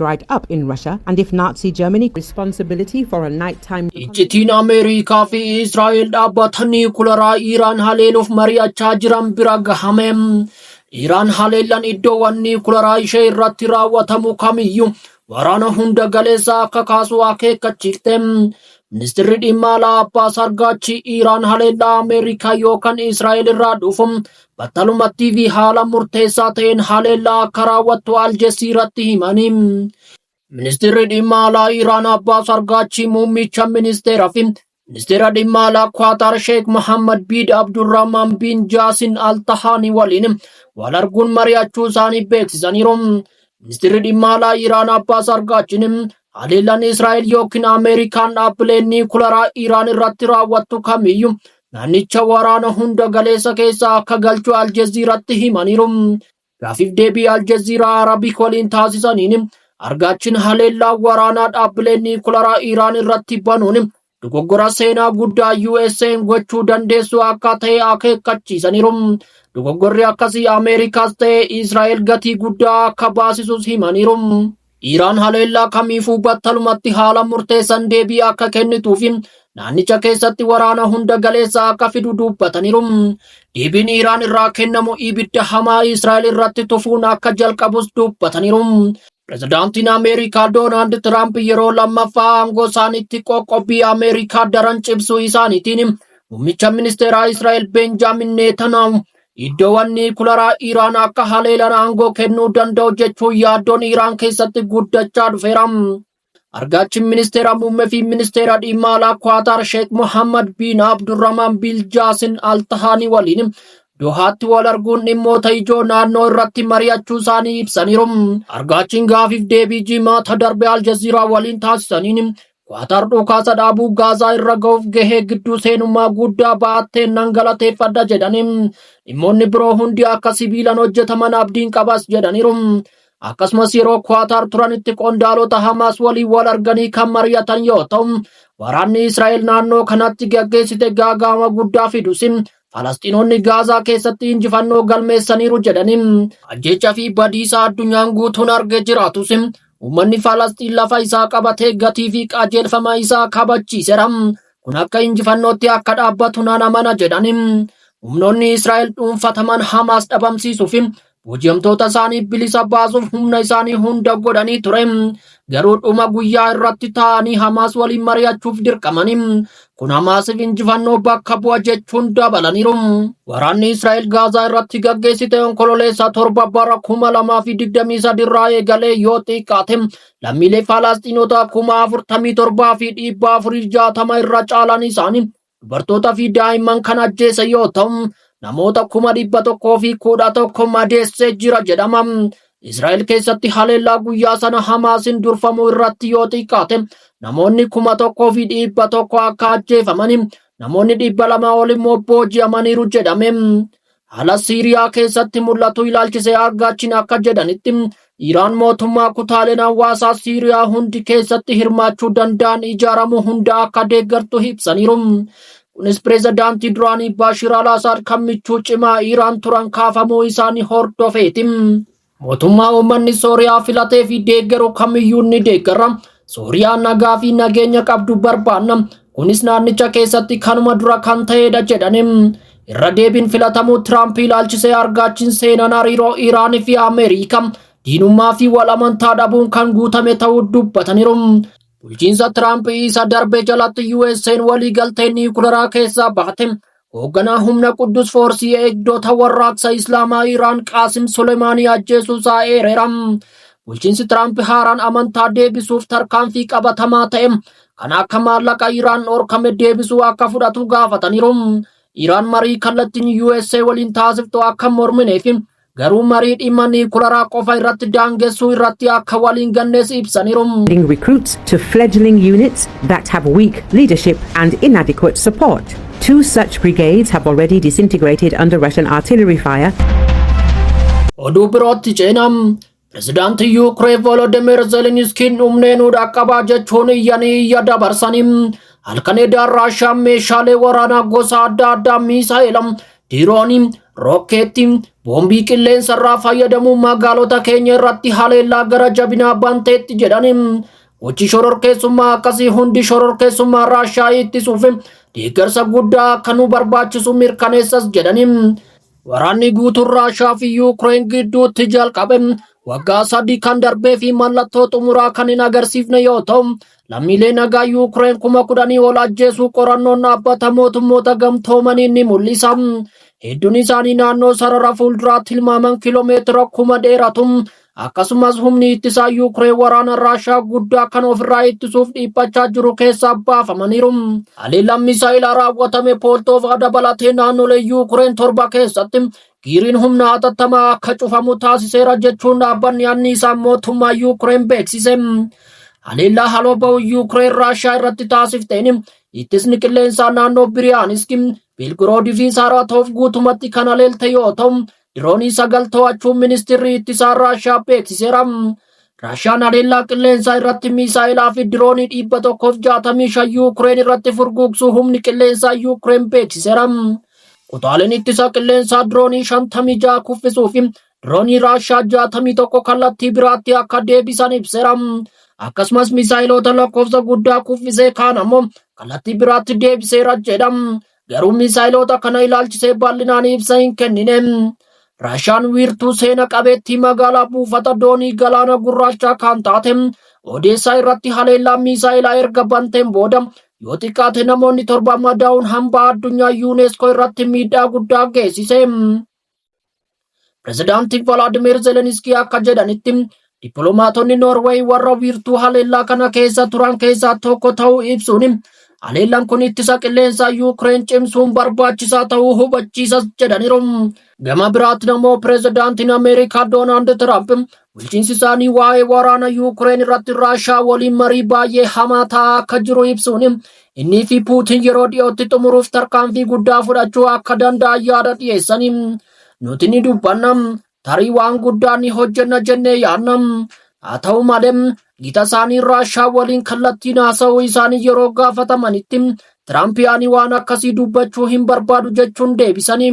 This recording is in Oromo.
Dried up in Russia and if Nazi Germany responsibility for a nighttime Iccitiin Ameerikaa fi Israa'el dhaabbata niikularaa Iiraan haleeluuf mari'achaa jiran bira gahame. Iiraan haleellaan iddoowwan niikularaa ishee irratti raawwatamu kamiyyuu waraana hunda galeessa akka kaasu akeekkachiifte. Ministeerri dhimma alaa Abbaas Argaachi Iiraan haleellaa Ameerikaa yookaan Israa'el irraa dhufu battalumatti fi haala murteessaa ta'een haleellaa akka raawwattu Aljeesiiratti himani. Ministeerri dhimma alaa Iiraan Abbaas Argaachi muummicha ministeeraa fi ministeera dhimma alaa Kwaatar Sheek Mohammad bin Abdurrahman bin Jaasin Al Tahaanii waliin wal arguun mari'achuu isaanii beeksisaniiru. Ministeerri dhimma alaa Iiraan Abbaas Argaachiin haleellaan Israa'el yookiin Ameerikaan dhaabbilee niikularaa Iiraan irratti raawwattu kamiyyuu naannicha waraana hunda galeessa keessa akka galchu Aljeziiratti himaniiru. Gaafiif deebii Aljeziiraa Arabiik waliin taasisaniin Argaachiin haleellaa waraanaa dhaabbilee niikularaa Iiraan irratti banuun dogoggora seenaa guddaa USA'n gochuu dandeessu akka ta'e akeekkachiisaniiru. Dogoggorri akkasii Ameerikaas ta'e Israa'el gatii guddaa akka baasisus himaniiru. Iiraan haleellaa kamiifuu battalumatti haala murteessan deebii akka kennituu fi naannicha keessatti waraana hunda galeessa akka fidu dubbataniiru. Deebiin Iiraan irraa kennamu ibidda hamaa Israa'el irratti tufuun akka jalqabus dubbataniiru. Pirezidaantiin Ameerikaa Doonaald Tiraamp yeroo lammaffaa aangoo isaaniitti qoqqobbii Ameerikaa daran cimsuu isaaniitiin muummicha ministeeraa Israa'el Benjaamin Netanyahu iddoowwan niikularaa Iiraan akka haleelan aangoo kennuu danda'u jechuun yaaddoon Iiraan keessatti guddachaa dhufeera. Argaachiin ministeera muummee fi ministeera dhimma alaa Kwaatar Sheek Mohammad bin Abdurrahman bin Jaasin Al Tahaanii waliin Dohaatti wal arguun dhimmoota ijoo naannoo irratti mari'achuu isaanii ibsaniiru. Argaachiin gaafiif deebii Jimaata darbe Aljaziiraa waliin taasisaniin Kwaatar dhukaasa dhaabuu Gaazaa irra ga'uuf gahee gidduu seenummaa guddaa ba'atteen nan galateeffadha jedhanii, dhimmoonni biroo hundi akka sibiilan hojjetaman abdiin qabas jedhaniiru. Akkasumas yeroo Kwaatar turanitti qondaalota Hamaas waliin wal arganii kan mari'atan yoo ta'u, waraanni Israa'el naannoo kanatti gaggeessite gaaga'ama guddaa fidus Falasxiinonni Gaazaa keessatti injifannoo galmeessaniiru jedhanii, ajjeechaa fi badiisa addunyaan guutuun argee jiraatus uummanni Falasxiin lafa isaa qabatee gatii fi qajeelfama isaa kabachiiseera. Kun akka injifannootti akka dhaabbatu nan amana jedhanii, humnoonni Israa'el dhuunfataman Hamaas dhabamsiisuu fi booji'amtoota isaanii bilisa baasuuf humna isaanii hunda godhanii ture. Garuu dhuma guyyaa irratti ta'anii Hamaas waliin mari'achuuf dirqamanii, kun Hamaasiif injifannoo bakka bu'a jechuun dabalaniiru. Waraanni Israa'el Gaazaa irratti gaggeessite Onkololeessa 7 bara 2023 irraa eegalee yoo xiqqaate lammiilee Falasxiinota 47,460 irra caalan isaanii dubartoota fi daa'imman kan ajjeese yoo ta'u, namoota 111,000 madeessee jira jedhama. Israa'el keessatti haleellaa guyyaa sana Hamaasiin durfamu irratti yoo xiqqaate namoonni 1,100 akka ajjeefamani, namoonni 200 ol immoo booji'amaniiru jedhame. Haala Siiriyaa keessatti mul'atu ilaalchisee Argaachiin akka jedhanitti, Iiraan mootummaa kutaaleen hawaasaa Siiriyaa hundi keessatti hirmaachuu danda'an ijaaramuu hunda akka deeggartu ibsaniiru. Kunis pireezidaantii duraanii Baashir al-Asaad kan michuu cimaa Iiraan turan kaafamuu isaanii hordofeeti. Mootummaa uummanni Sooriyaa filatee fi deeggaru kamiyyuu ni deeggarra. Sooriyaa nagaa fi nageenya qabdu barbaanna. Kunis naannicha keessatti kanuma dura kan ta'edha jedhani. Irra deebiin filatamuu Tiraamp ilaalchisee Argaachiin seenaan hariiroo Iiraanii fi Ameerikaa diinummaa fi wal amantaa dhabuun kan guutame ta'uu dubbataniiru. Bulchiinsa Tiraamp isa darbe jalatti USA'n waliigaltee niikularaa keessaa baate, hoogganaa humna Quddus Foorsii eegdota warraaqsa Islaamaa Iiraan Qaasim Sulemaanii ajjeesuusaa eereera. Bulchiinsi Tiraamp haaraan amantaa deebisuuf tarkaanfii qabatamaa ta'e kan akka maallaqa Iiraan dhorkame deebisuu akka fudhatu gaafataniiru. Iiraan marii kallattiin USA waliin taasiftu akka mormineef, garuu marii dhimma niikularaa qofa irratti daangessuu irratti akka waliin gannees ibsaniiru. Recruits to fledgling units that have weak leadership and inadequate support. Two such brigades have already disintegrated under Russian artillery fire. Oduu birootti ceenam. Pirezidaantii Yuukireen Volodymyr Zelenskiin dhumnee nu dhaqqabaa jechuun iyyanii iyya dabarsanii, halkan edaan Raashaan meeshaalee waraanaa gosa adda addaa, miisaa'ela, diroonii, Rokkeetti boombii qilleensarraa fayyadamuun magaalota keenya irratti haleellaa gara jabinaa banteetti jedhani. Gochi shororkeessummaa akkasii hundi shororkeessummaa Raashaa ittisuuf deeggarsa guddaa akka nu barbaachisu mirkaneessas jedhani. Waraanni guutuun Raashaa fi Yuukireen gidduutti jalqabe waggaa 3 kan darbee fi mallattoo xumuraa kan hin agarsiifne yoo ta'u, lammiilee nagaa Yuukireen 10,000 ol ajjeesuu qorannoon dhaabbata mootummoota gamtoomanii ni mul'isa. Hedduun isaanii naannoo sarara fuulduraatti tilmaaman kiiloomeetira 1,000 dheeratu. Akkasumas humni ittisaa Yuukireen waraana Raashaa guddaa kan ofirraa ittisuuf dhiphachaa jiru keessaa baafamaniiru. Haleellaan misaa'ilaa raawwatame Pooltoovaa dabalatee naannolee Yuukireen 7 keessatti giiriin humna hatattamaa akka cufamu taasiseera jechuun dhaabbanni anniisaa mootummaa Yuukireen beeksise. Haleellaa haloo ba'u Yuukireen Raashaa irratti taasifteen ittisni qilleensaa naannoo Biriyaaniski, Bilgiroodii fi Saaraatoof guutumatti kan haleelte yoo ta'u, diroonii 9 to'achuun ministeerri ittisaa Raashaa beeksiseera. Raashaan haleellaa qilleensaa irratti misaa'ilaa fi diroonii 165 Yuukireen irratti furguugsuu humni qilleensaa Yuukireen beeksiseera. Kutaaleen ittisa qilleensaa diroonii 56 kuffisuu fi diroonii Raashaa 61 kallattii biraatti akka deebisan ibseera. Akkasumas misaa'iloota lakkoofsa guddaa kuffisee kaan ammoo kallattii biraatti deebiseera jedha. Garuu misaa'iloota kana ilaalchisee bal'inaan ibsa hin kennine. Raashaan wiirtuu seena qabeettii magaalaa buufata doonii galaana gurraachaa kan taate Odeessaa irratti haleellaa misaa'ilaa erga banteen booda yoo xiqqaate namoonni 7 madaa'uun hambaa addunyaa UNESCO irratti miidhaa guddaa geessise. Pirezidaantii Volaadimir Zelenskii akka jedhanitti dippiloomaatonni Noorweey warra wiirtuu haleellaa kana keessa turan keessaa tokko ta'uu ibsuun haleellaan kun ittisa qilleensaa Yuukireen cimsuun barbaachisaa ta'uu hubachiisas jedhaniiru. Gama biraatti immoo pirezidaantiin Ameerikaa Doonaald Tiraamp bulchiinsi isaanii waa'ee waraana Yuukireen irratti Raashaa waliin marii baay'ee hamaa ta'aa akka jiru ibsuun innii fi Puutiin yeroo dhiyootti xumuruuf tarkaanfii guddaa fudhachuu akka danda'an yaada dhiyeessanii. Nuti ni dubbanna, tarii waan guddaa ni hojjenna jennee yaadna. Haa ta'u malee gita isaanii Raashaa waliin kallattiin haasa'uu isaanii yeroo gaafatamanitti Tiraamp ani waan akkasii dubbachuu hin barbaadu jechuun deebisanii.